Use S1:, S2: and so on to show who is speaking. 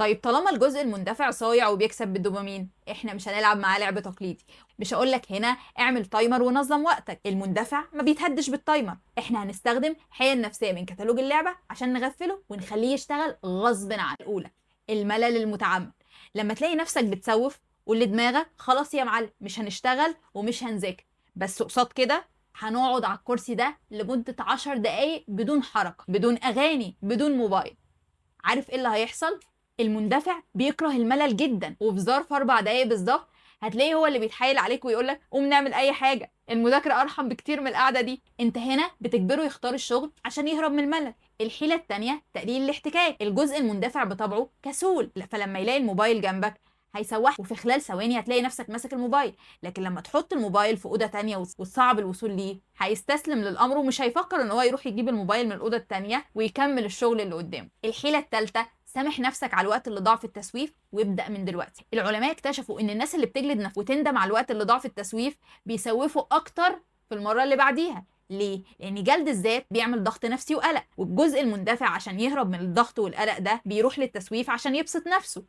S1: طيب طالما الجزء المندفع صايع وبيكسب بالدوبامين، احنا مش هنلعب معاه لعب تقليدي. مش هقول لك هنا اعمل timer ونظم وقتك، المندفع ما بيتهدش بال timer. احنا هنستخدم حيل نفسية من كتالوج اللعبة عشان نغفله ونخليه يشتغل غصب عنه. الاولى، الملل المتعمد. لما تلاقي نفسك بتسوف قول لدماغك خلاص يا معلم مش هنشتغل ومش هنذاكر، بس قصاد كده هنقعد على الكرسي ده لمدة 10 دقايق بدون حركة، بدون أغاني، بدون موبايل. عارف ايه اللي هيحصل؟ المندفع بيكره الملل جدا، وفي ظرف 4 دقايق بالظبط هتلاقيه هو اللي بيتحايل عليك ويقولك قوم نعمل اي حاجة، المذاكرة ارحم بكتير من القعدة دي. انت هنا بتجبره يختار الشغل عشان يهرب من الملل. الحيلة التانية، تقليل الاحتكاك. الجزء المندفع بطبعه كسول، فلما يلاقي الموبايل جنبك هيسوح، وفي خلال ثواني هتلاقي نفسك ماسك الموبايل. لكن لما تحط الموبايل في اوضة تانية وصعب الوصول ليه، هيستسلم للامر ومش هيفكر ان هو يروح يجيب الموبايل من الاوضة التانية ويكمل الشغل اللي قدامه. الحيلة الثالثة، سامح نفسك على الوقت اللي ضاع في التسويف وابدا من دلوقتي. العلماء اكتشفوا ان الناس اللي بتجلد نفسها وتندم على الوقت اللي ضاع في التسويف بيسوفوا اكتر في المرة اللي بعديها. ليه؟ لأن جلد الذات بيعمل ضغط نفسي وقلق، والجزء المندفع عشان يهرب من الضغط والقلق ده بيروح للتسويف عشان يبسط نفسه.